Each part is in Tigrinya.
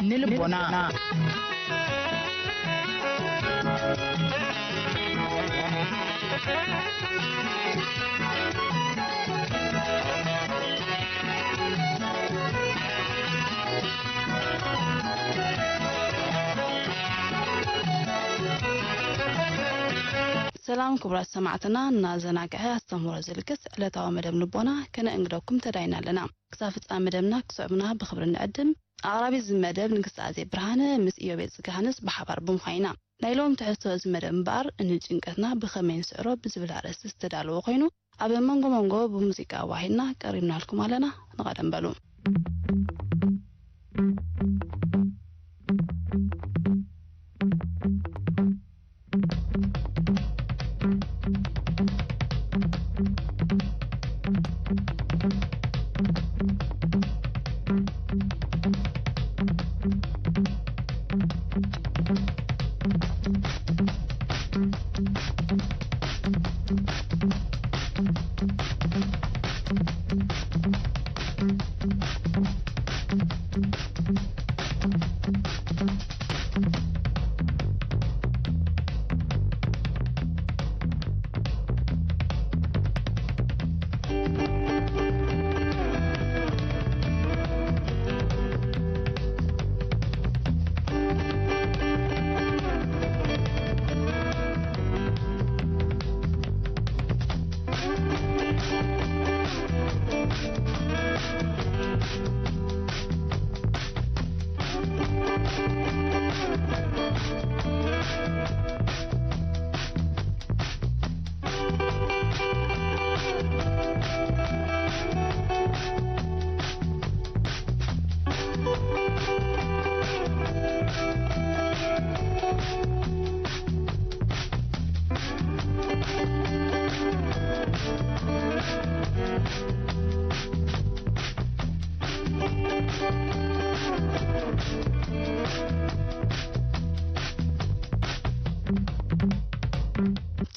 ንልቦና። ሰላም ክቡራት ሰማዕትና፣ እናዘናግዐ ኣስተምህሮ ዝልግስ ዕለታዊ መደብ ልቦና ከነእንግደኩም ተዳይና ኣለና። ክሳብ ፍጻመ መደብና ክስዕቡና ብኽብሪ ንዕድም። ኣቕራቢ እዚ መደብ ንግስቲ ኣዜብ ብርሃነ ምስ ኢዮቤል ጽጋሃንስ ብሓባር ብምዃን ኢና። ናይ ሎም ትሕዝቶ እዚ መደብ እምበኣር፣ ንጭንቀትና ብኸመይ ንስዕሮ ብዝብል ኣርእስቲ ዝተዳለወ ኮይኑ፣ ኣብ መንጎ መንጎ ብሙዚቃ ኣዋሂድና ቀሪብናልኩም ኣለና። ንቐደም በሉ።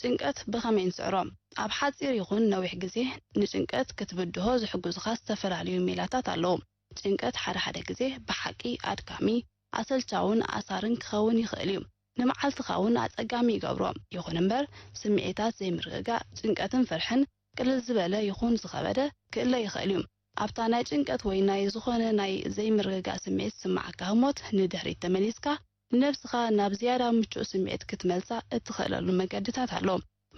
ጭንቀት ብኸመይ ንስዕሮ? ኣብ ሓጺር ይኹን ነዊሕ ግዜ ንጭንቀት ክትብድሆ ዝሕግዙኻ ዝተፈላለዩ ሜላታት ኣለዉ። ጭንቀት ሓደ ሓደ ግዜ ብሓቂ ኣድካሚ፣ ኣሰልቻውን ኣሳርን ክኸውን ይኽእል እዩ። ንመዓልትኻ እውን ኣጸጋሚ ይገብሮ። ይኹን እምበር፣ ስምዒታት ዘይምርግጋእ፣ ጭንቀትን ፍርሕን ቅልል ዝበለ ይኹን ዝኸበደ ክእለ ይኽእል እዩ። ኣብታ ናይ ጭንቀት ወይ ናይ ዝኾነ ናይ ዘይምርግጋእ ስምዒት ዝስምዓካ ህሞት ንድሕሪት ተመሊስካ፣ ንነብስኻ ናብ ዝያዳ ምቹእ ስምዒት ክትመልሳ እትኽእለሉ መገድታት ኣሎ።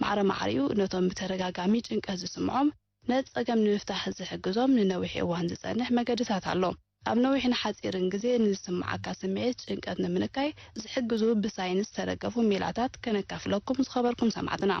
ማዕረ ማዕሪኡ ነቶም ብተደጋጋሚ ጭንቀት ዝስምዖም ነቲ ጸገም ንምፍታሕ ዝሕግዞም ንነዊሕ እዋን ዝጸንሕ መገድታት ኣሎ። ኣብ ነዊሕን ሓጺርን ግዜ ንዝስምዓካ ስምዒት ጭንቀት ንምንካይ ዝሕግዙ ብሳይንስ ዝተደገፉ ሜላታት ከነካፍለኩም ዝኸበርኩም ሰማዕትና።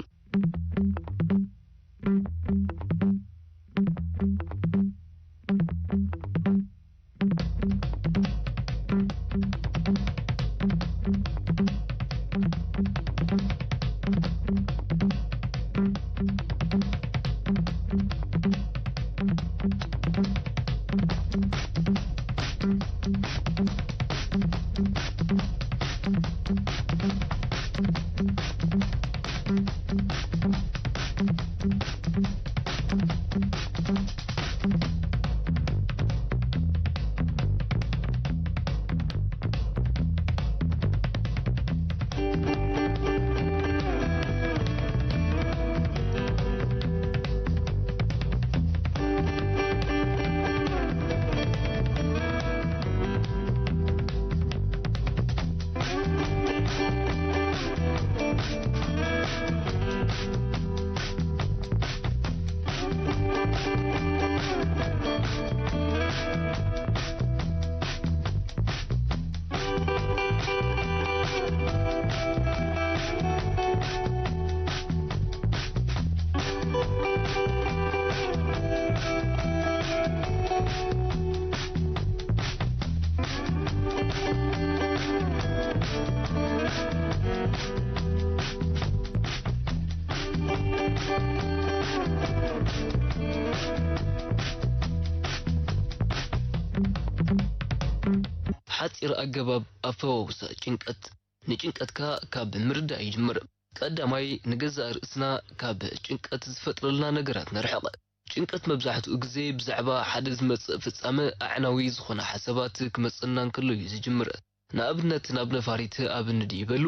ሓጺር ኣገባብ ኣፈዋውሳ ጭንቀት። ንጭንቀትካ ካብ ምርዳእ ይጅምር። ቀዳማይ፣ ንገዛእ ርእስና ካብ ጭንቀት ዝፈጥረልና ነገራት ነርሕቕ። ጭንቀት መብዛሕትኡ ግዜ ብዛዕባ ሓደ ዝመጽእ ፍጻመ ኣዕናዊ ዝኾነ ሓሳባት ክመጽእና እንከሎ እዩ ዝጅምር። ንኣብነት፣ ናብ ነፋሪት ኣብ ንድይበሉ፣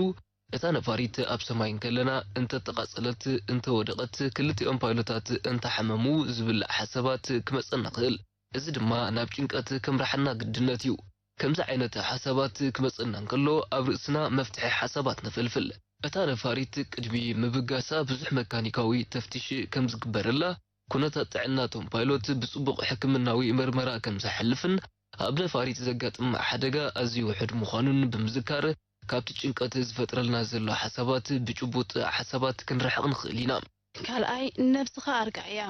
እታ ነፋሪት ኣብ ሰማይ እንከለና እንተተቓጸለት፣ እንተወደቐት፣ ክልቲኦም ፓይሎታት እንተሓመሙ ዝብላዕ ሓሳባት ክመጸና ይኽእል። እዚ ድማ ናብ ጭንቀት ከምርሓና ግድነት እዩ። ከምዚ ዓይነት ሓሳባት ክመጸና እንከሎ፣ ኣብ ርእስና መፍትሒ ሓሳባት ነፈልፍል። እታ ነፋሪት ቅድሚ ምብጋሳ ብዙሕ መካኒካዊ ተፍትሽ ከም ዝግበረላ፣ ኩነታት ጥዕና እቶም ፓይሎት ብጽቡቕ ሕክምናዊ መርመራ ከም ዘሕልፍን ኣብ ነፋሪት ዘጋጥም ሓደጋ ኣዝዩ ውሑድ ምዃኑን ብምዝካር፣ ካብቲ ጭንቀት ዝፈጥረልና ዘሎ ሓሳባት ብጭቡጥ ሓሳባት ክንርሕቕ ንኽእል ኢና። ካልኣይ፣ ንነብስኻ ኣርግዕያ።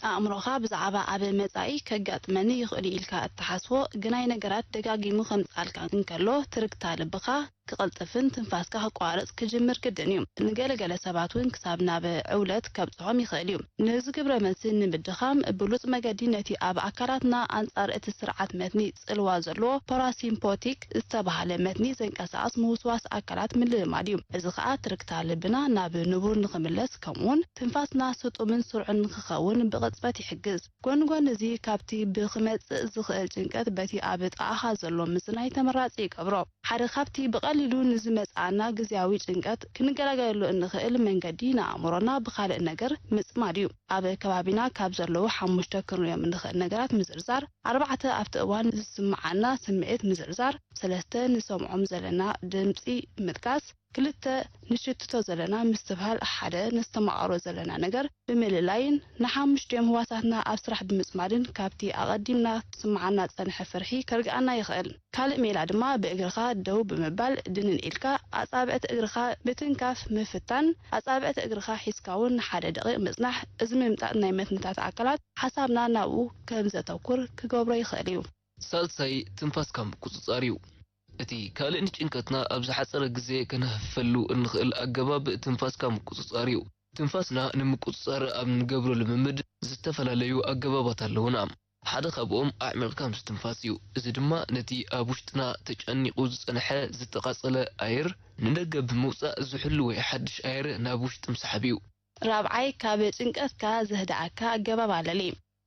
ኣእምሮኻ ብዛዕባ ኣብ መጻኢ ከጋጥመኒ ይኽእል'ዩ ኢልካ እትሓስቦ ግናይ ነገራት ደጋጊሙ ከምጽኣልካ እንከሎ፣ ትርግታ ልብኻ ክቕልጥፍን ትንፋስካ ክቋረጽ ክጅምር ግድን እዩ። ንገለገለ ሰባት እውን ክሳብ ናብ ዕውለት ከብጽሖም ይኽእል እዩ። ነዚ ግብረ መልሲ ንምድኻም ብሉጽ መገዲ ነቲ ኣብ ኣካላትና ኣንጻር እቲ ስርዓት መትኒ ጽልዋ ዘለዎ ፓራሲምፖቲክ ዝተባህለ መትኒ ዘንቀሳቕስ ምውስዋስ ኣካላት ምልልማድ እዩ። እዚ ኸኣ ትርግታ ልብና ናብ ንቡር ንኽምለስ ከምኡውን ትንፋስና ስጡምን ስሩዕን ንኽኸውን ብቕጽበት ይሕግዝ። ጎኒ ጎኒ እዚ፣ ካብቲ ብኽመጽእ ዝኽእል ጭንቀት በቲ ኣብ ጥቓኻ ዘሎ ምጽናይ ተመራጺ ይገብሮ። ሓደ ካብቲ ብቐሊሉ ንዝመጽኣና ግዝያዊ ጭንቀት ክንገላገለሉ እንኽእል መንገዲ ንኣእምሮና ብኻልእ ነገር ምጽማድ እዩ። ኣብ ከባቢና ካብ ዘለዉ ሓሙሽተ ክንሪኦም እንኽእል ነገራት ምዝርዛር፣ ኣርባዕተ ኣብቲ እዋን ዝስምዓና ስምዒት ምዝርዛር፣ ሰለስተ ንሰምዖም ዘለና ድምጺ ምጥቃስ፣ ክልተ ንሽትቶ ዘለና ምስትብሃል፣ ሓደ ነስተማቕሮ ዘለና ነገር ብምልላይን ንሓሙሽቲኦም ህዋሳትና ኣብ ስራሕ ብምጽማድን ካብቲ ኣቐዲምና ክስምዓና ዝጸንሐ ፍርሒ ከርግኣና ይኽእል። ካልእ ሜላ ድማ ብእግርኻ ደው ብምባል ድንን ኢልካ ኣጻብዕቲ እግርኻ ምትንካፍ ምፍታን፣ ኣጻብዕቲ እግርኻ ሒዝካ እውን ንሓደ ደቒቕ ምጽናሕ፣ እዚ ምምጣጥ ናይ መትንታት ኣካላት ሓሳብና ናብኡ ከም ዘተኩር ክገብሮ ይኽእል እዩ። ሳልሳይ ትንፋስካ ምቁጽጻር እዩ። እቲ ካልእ ንጭንቀትና ኣብ ዝሓጸረ ግዜ ከነህፍፈሉ እንኽእል ኣገባብ ትንፋስካ ምቁጽጻር እዩ። ትንፋስና ንምቁጽጻር ኣብ እንገብሮ ልምምድ ዝተፈላለዩ ኣገባባት ኣለዉና። ሓደ ካብኦም ኣዕሚቕካ ምስትንፋስ እዩ። እዚ ድማ ነቲ ኣብ ውሽጥና ተጨኒቑ ዝጸንሐ ዝተቓጸለ ኣየር ንደገ ብምውጻእ ዝሕሉ ወይ ሓድሽ ኣየር ናብ ውሽጢ ምስሓብ እዩ። ራብዓይ፣ ካብ ጭንቀትካ ዘህድኣካ ኣገባብ ኣለሊ።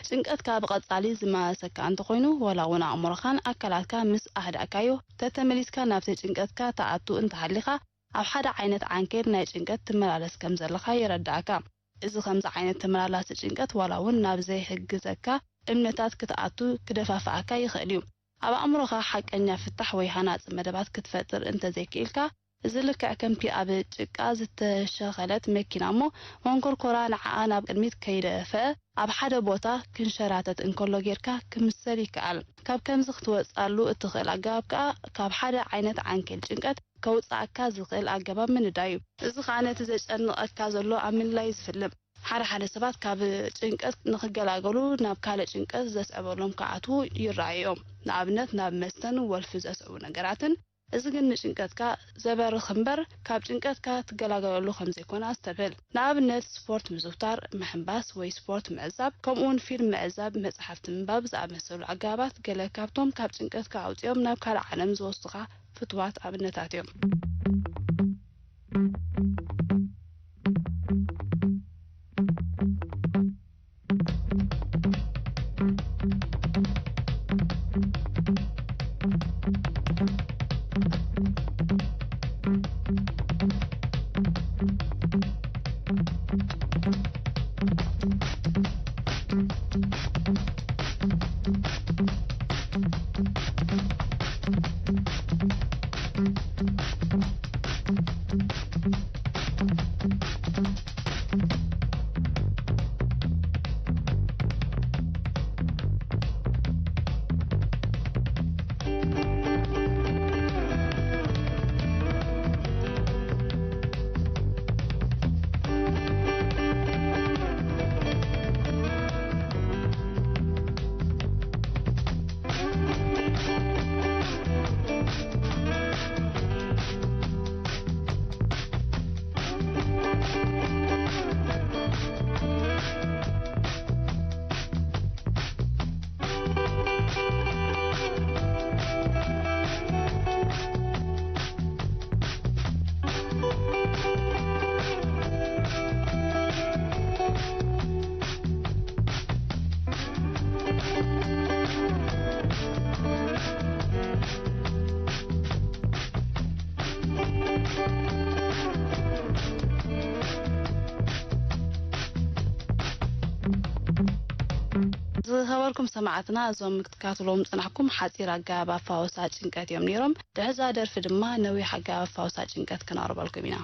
ጭንቀትካ ብቐጻሊ ዝመላለሰካ እንተኾይኑ፣ ዋላ እውን ኣእምሮኻን ኣካላትካ ምስ ኣህዳእካዮ፣ ተተመሊስካ ናብቲ ጭንቀትካ ትኣቱ እንተሃሊኻ፣ ኣብ ሓደ ዓይነት ዓንኬል ናይ ጭንቀት ትመላለስ ከም ዘለኻ የረድኣካ። እዚ ከምዚ ዓይነት ተመላላሲ ጭንቀት ዋላ እውን ናብ ዘይሕግዘካ እምነታት ክትኣቱ ክደፋፍኣካ ይኽእል እዩ። ኣብ ኣእምሮኻ ሓቀኛ ፍታሕ ወይ ሃናጺ መደባት ክትፈጥር እንተዘይክኢልካ፣ እዚ ልክዕ ከምቲ ኣብ ጭቃ ዝተሸኸለት መኪና እሞ መንኮርኮራ ንዓኣ ናብ ቅድሚት ከይደፈአ ኣብ ሓደ ቦታ ክንሸራተት እንከሎ ጌርካ ክምሰል ይከኣል። ካብ ከምዚ ክትወጽኣሉ እትኽእል ኣገባብ ከኣ ካብ ሓደ ዓይነት ዓንኬል ጭንቀት ከውጽኣካ ዝኽእል ኣገባብ ምንዳይ እዩ። እዚ ከኣ ነቲ ዘጨንቐካ ዘሎ ኣብ ምልላይ ዝፍልም። ሓደ ሓደ ሰባት ካብ ጭንቀት ንኽገላገሉ ናብ ካልእ ጭንቀት ዘስዕበሎም ክኣትዉ ይረኣዩ እዮም። ንኣብነት ናብ መስተን ወልፊ ዘስዕቡ ነገራትን። እዚ ግን ንጭንቀትካ ዘበርኽ እምበር ካብ ጭንቀትካ ትገላገለሉ ከም ዘይኮነ ኣስተብህል። ንኣብነት ስፖርት ምዝውታር፣ ምሕንባስ ወይ ስፖርት ምዕዛብ፣ ከምኡውን ፊልም ምዕዛብ፣ መጽሓፍቲ ምንባብ ዝኣመሰሉ ኣገባባት ገለ ካብቶም ካብ ጭንቀትካ ኣውጺኦም ናብ ካልእ ዓለም ዝወስዱኻ ፍቱዋት ኣብነታት እዮም። ዝኸበርኩም ሰማዕትና፣ እዞም ክትከታተልዎም ዝጸናሕኩም ሓጺር ኣገባብ ኣፋወሳ ጭንቀት እዮም ነይሮም። ድሕዛ ደርፊ ድማ ነዊሕ ኣገባብ ኣፋወሳ ጭንቀት ክነቕርበልኩም ኢና።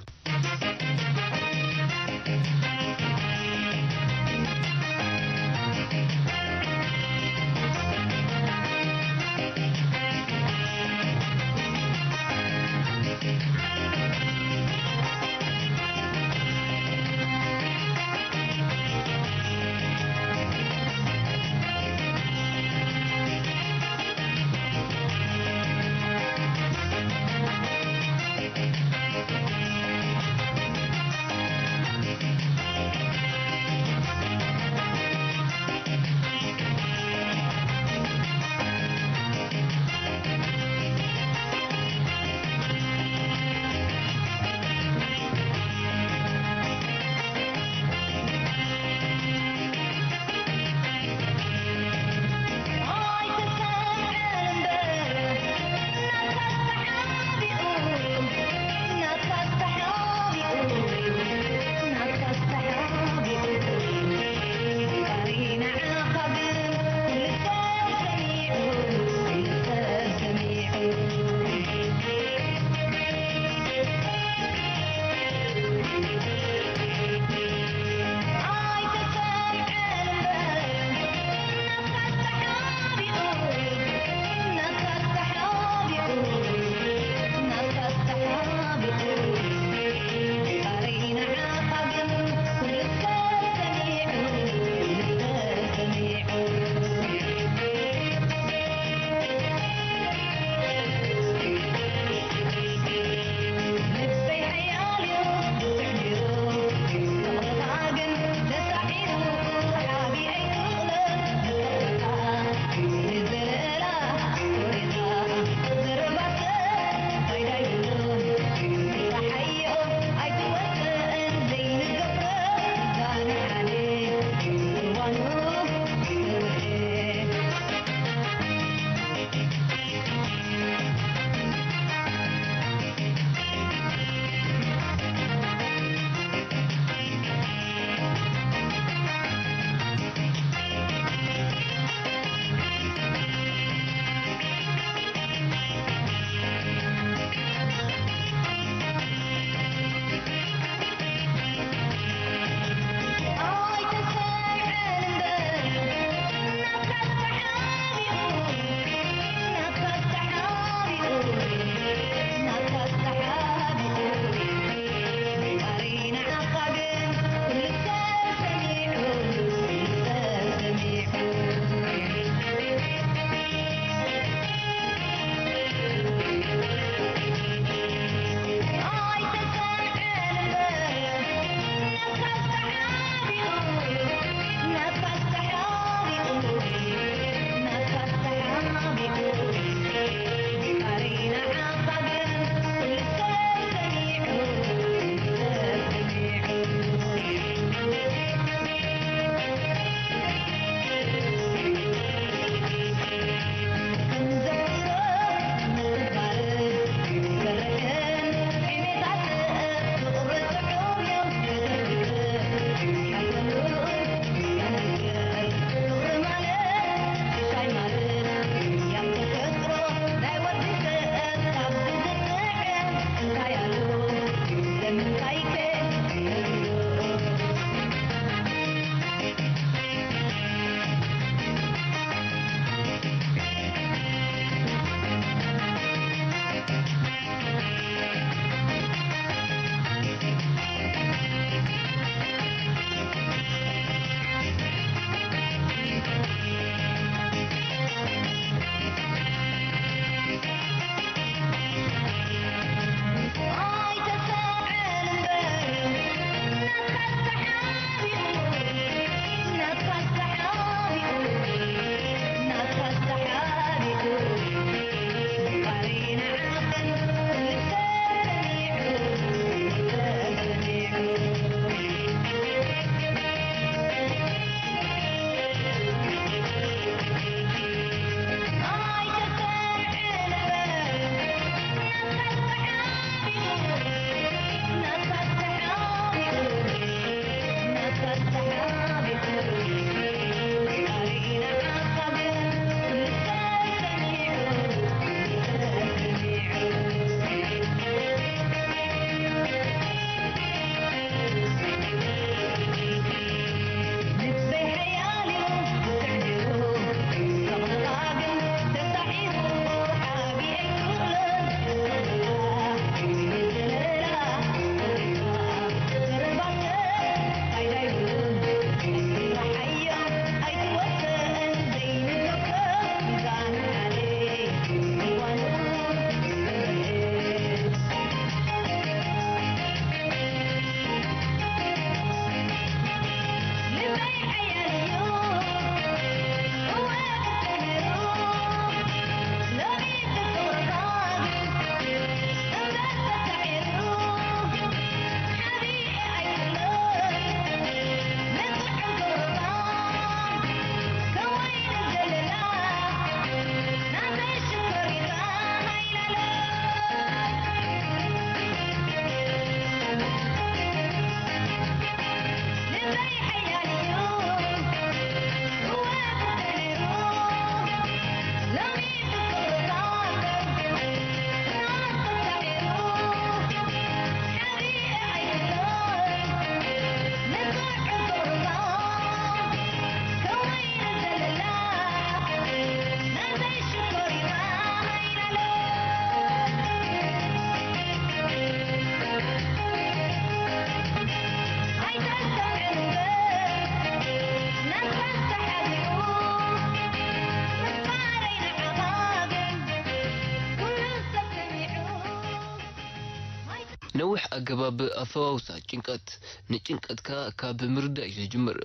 ነዊሕ ኣገባብ ኣፈዋውሳ ጭንቀት። ንጭንቀትካ ካብ ምርዳእ እዩ ዝጅምር።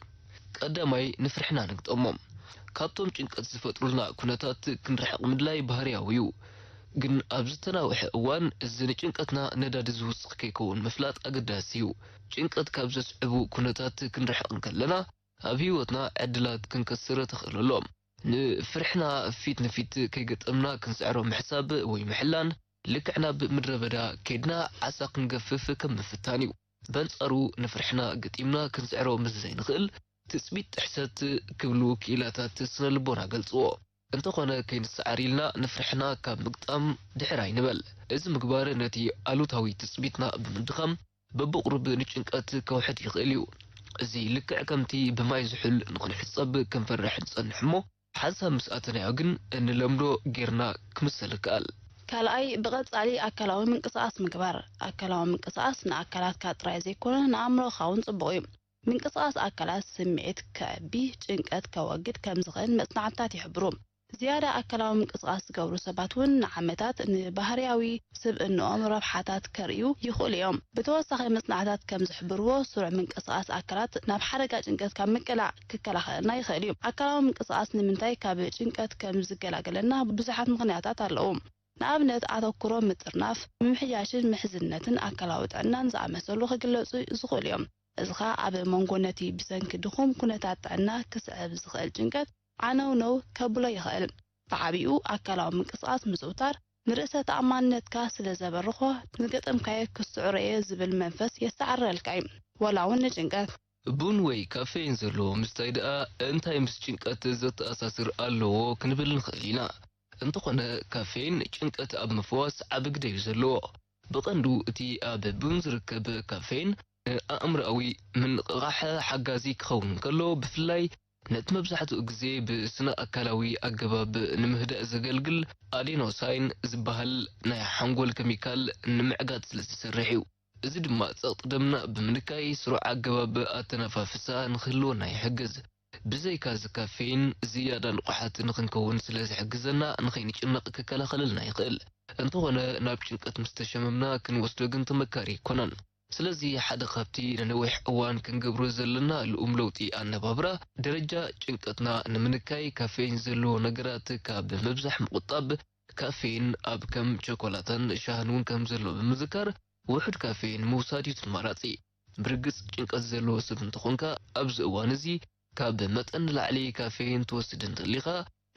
ቀዳማይ፣ ንፍርሕና ንግጠሞ። ካብቶም ጭንቀት ዝፈጥሩልና ኩነታት ክንርሕቕ ምድላይ ባህርያዊ እዩ። ግን ኣብ ዝተናውሐ እዋን፣ እዚ ንጭንቀትና ነዳዲ ዝውስኽ ከይከውን ምፍላጥ ኣገዳሲ እዩ። ጭንቀት ካብ ዘስዕቡ ኩነታት ክንርሕቕ እንከለና፣ ኣብ ህይወትና ዕድላት ክንከስር ተኽእሎ ኣሎ። ንፍርሕና ፊት ንፊት ከይገጠምና ክንስዕሮ ምሕሳብ ወይ ምሕላን፣ ልክዕ ናብ ምድረ በዳ ከይድና ዓሳ ክንገፍፍ ከም ምፍታን እዩ። በንጻሩ፣ ንፍርሕና ገጢምና ክንስዕሮ ምስ ዘይንኽእል፣ ትጽቢት ጥሕሰት ክብሉ ክኢላታት ስነ ልቦና ገልጽዎ። እንተኾነ፣ ከይንሰዓር ኢልና ንፍርሕና ካብ ምግጣም ድሕር ኣይንበል። እዚ ምግባር ነቲ ኣሉታዊ ትጽቢትና ብምድኻም፣ በብቑሩብ ንጭንቀት ከውሕድ ይኽእል እዩ። እዚ ልክዕ ከምቲ ብማይ ዝሑል ንኽንሕጸብ ክንፈርሕ ንጸንሕ እሞ፣ ሓንሳብ ምስ ኣተናዮ ግን እንለምዶ ጌርና ክምሰል ይከኣል። ካልኣይ፣ ብቐጻሊ ኣካላዊ ምንቅስቓስ ምግባር። ኣካላዊ ምንቅስቓስ ንኣካላትካ ጥራይ ዘይኮነ፣ ንኣእምሮኻ እውን ጽቡቕ እዩ። ምንቅስቓስ ኣካላት ስምዒት ከዕቢ፣ ጭንቀት ከወግድ ከም ዝኽእል መጽናዕትታት ይሕብሩ። ዝያዳ ኣካላዊ ምንቅስቓስ ዝገብሩ ሰባት እውን ንዓመታት ንባህርያዊ ስብእንኦም ረብሓታት ከርእዩ ይኽእሉ እዮም። ብተወሳኺ፣ መጽናዕታት ከም ዝሕብርዎ፣ ስሩዕ ምንቅስቓስ ኣካላት ናብ ሓደጋ ጭንቀት ካብ ምቅላዕ ክከላኸለልና ይኽእል እዩ። ኣካላዊ ምንቅስቓስ ንምንታይ ካብ ጭንቀት ከም ዝገላገለና ብዙሓት ምኽንያታት ኣለዉ። ንኣብነት፣ ኣተኩሮ ምጥርናፍ፣ ምምሕያሽን ምሕዝነትን ኣካላዊ ጥዕናን ዝኣመሰሉ ክግለጹ ዝኽእሉ እዮም። እዚ ኸኣ ኣብ መንጎ ነቲ ብሰንኪ ድኹም ኩነታት ጥዕና ክስዕብ ዝኽእል ጭንቀት ዓነውነው ከብሎ ይኽእል። ብዓቢኡ ኣካላዊ ምንቅስቓስ ምዝውታር ንርእሰ ተኣማንነትካ ስለ ዘበርኾ፣ ንገጠምካዮ ክስዕሮ እየ ዝብል መንፈስ የሰዓርረልካ እዩ። ዋላ እውን ንጭንቀት። ቡን ወይ ካፌን ዘለዎ ምስታይ ደኣ እንታይ ምስ ጭንቀት ዘተኣሳስር ኣለዎ ክንብል ንኽእል ኢና። እንተኾነ፣ ካፌን ጭንቀት ኣብ ምፍዋስ ዓቢ ግደ እዩ ዘለዎ። ብቐንዱ እቲ ኣብ ቡን ዝርከብ ካፌን ንኣእምሮኣዊ ምንቕቓሕ ሓጋዚ ክኸውን እንከሎ፣ ብፍላይ ነቲ መብዛሕትኡ ግዜ ብስነ ኣካላዊ ኣገባብ ንምህዳእ ዘገልግል ኣዴኖሳይን ዝበሃል ናይ ሓንጎል ኬሚካል ንምዕጋት ስለ ዝሰርሕ እዩ። እዚ ድማ ጸቕጢ ደምና ብምንካይ ስሩዕ ኣገባብ ኣተነፋፍሳ ንኽህልወና ይሕግዝ። ብዘይካ እዚ ካፌን ዝያዳ ንቑሓት ንኽንከውን ስለ ዝሕግዘና ንኸይንጭነቕ ክከላኸለልና ይኽእል። እንተኾነ ናብ ጭንቀት ምስ ተሸመምና ክንወስዶ ግን ተመካሪ ኣይኮነን። ስለዚ ሓደ ካብቲ ንነዊሕ እዋን ክንገብሮ ዘለና ልኡም ለውጢ ኣነባብራ፣ ደረጃ ጭንቀትና ንምንካይ ካፌን ዘለዎ ነገራት ካብ ምብዛሕ ምቑጣብ፣ ካፌን ኣብ ከም ቸኮላታን ሻህን እውን ከም ዘሎ ብምዝካር፣ ውሑድ ካፌን ምውሳድ እዩ እቲ ኣማራጺ። ብርግጽ ጭንቀት ዘለዎ ሰብ እንተኾንካ፣ ኣብዚ እዋን እዚ ካብ መጠን ንላዕሊ ካፌን ትወስድ እንተሊኻ፣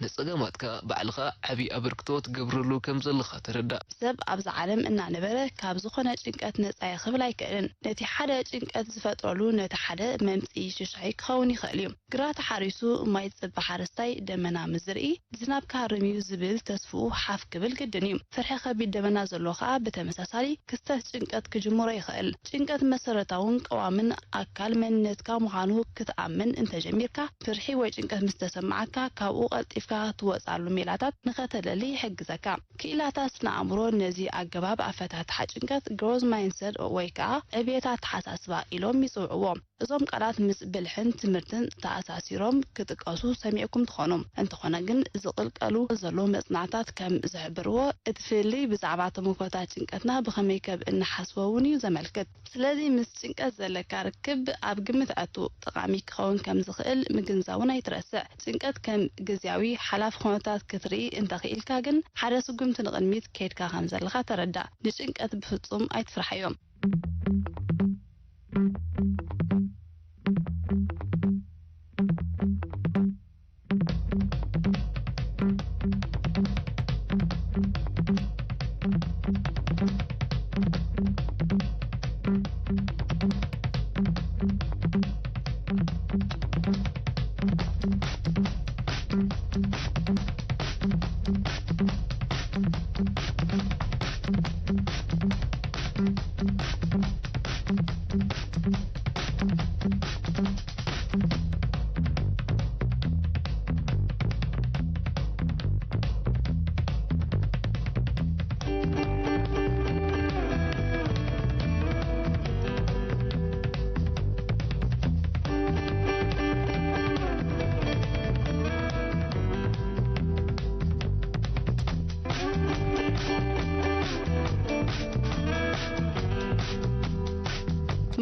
ንጸገማትካ ባዕልኻ ዓቢ ኣበርክቶ ትገብረሉ ከም ዘለኻ ተረዳእ። ሰብ ኣብዛ ዓለም እናነበረ ካብ ዝኾነ ጭንቀት ነጻ እየ ክብል ኣይክእልን። ነቲ ሓደ ጭንቀት ዝፈጥረሉ ነቲ ሓደ መምጽኢ ሽሻይ ክኸውን ይኽእል እዩ። ግራት ሓሪሱ ማይ ዝጽበ ሓረስታይ ደመና ምስ ዝርኢ፣ ዝናብ ክሃርም እዩ ዝብል ተስፍኡ ሓፍ ክብል ግድን እዩ። ፍርሒ ከቢድ ደመና ዘሎ ከኣ ብተመሳሳሊ ክስተት ጭንቀት ክጅምሮ ይኽእል። ጭንቀት መሰረታውን ቀዋምን ኣካል መንነትካ ምዃኑ ክትኣምን እንተጀሚርካ፣ ፍርሒ ወይ ጭንቀት ምስ ተሰማዓካ፣ ካብኡ ቀልጢፍካ ትወጻሉ ሜላታት ንኸተለሊ ይሕግዘካ። ክኢላታት ስነ ኣእምሮ ነዚ ኣገባብ ኣፈታትሓ ጭንቀት ግሮዝ ማይንድሰት ወይ ከኣ ዕብየት ኣተሓሳስባ ኢሎም ይጽውዕዎ። እዞም ቃላት ምስ ብልሕን ትምህርትን ተኣሳሲሮም ክጥቀሱ ሰሚዕኩም ትኾኑ። እንተኾነ ግን፣ ዝቕልቀሉ ዘለዉ መጽናዕታት ከም ዝሕብርዎ፣ እቲ ፍልልይ ብዛዕባ ተመክሮታት ጭንቀትና ብኸመይ ከም እንሓስቦ እውን እዩ ዘመልክት። ስለዚ፣ ምስ ጭንቀት ዘለካ ርክብ ኣብ ግምት ኣእቱ። ጠቓሚ ክኸውን ከም ዝኽእል ምግንዛቡን ኣይትረስዕ። ጭንቀት ከም ግዝያዊ፣ ሓላፊ ኩነታት ክትርኢ እንተኽኢልካ ግን፣ ሓደ ስጉምቲ ንቕድሚት ከይድካ ከም ዘለኻ ተረዳእ። ንጭንቀት ብፍጹም ኣይትፍርሓዮ።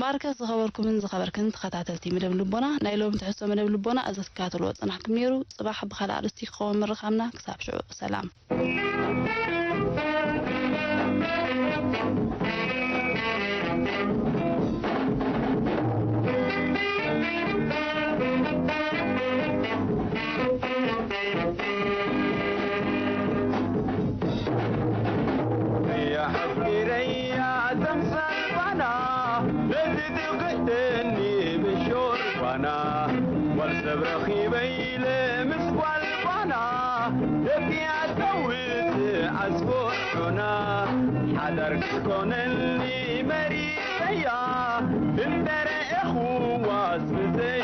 ባርከት ዝኸበርኩምን ዝኸበርክን ተኸታተልቲ መደብ ልቦና፣ ናይ ሎም ትሕዝቶ መደብ ልቦና እዚ ክትከታተልዎ ጸናሕኩም ነይሩ። ጽባሕ ብኻልእ ኣርእስቲ ክኸውን ምርኻብና። ክሳብ ሽዑ ሰላም። يا حفيري يا تمثال بنا، نزيد قدني بالشور بنا، والسب رخيبي لمسوال بنا، لك يا تويت عسكر حنا، حضر كونني مريضيا، انت رأي خواص بزي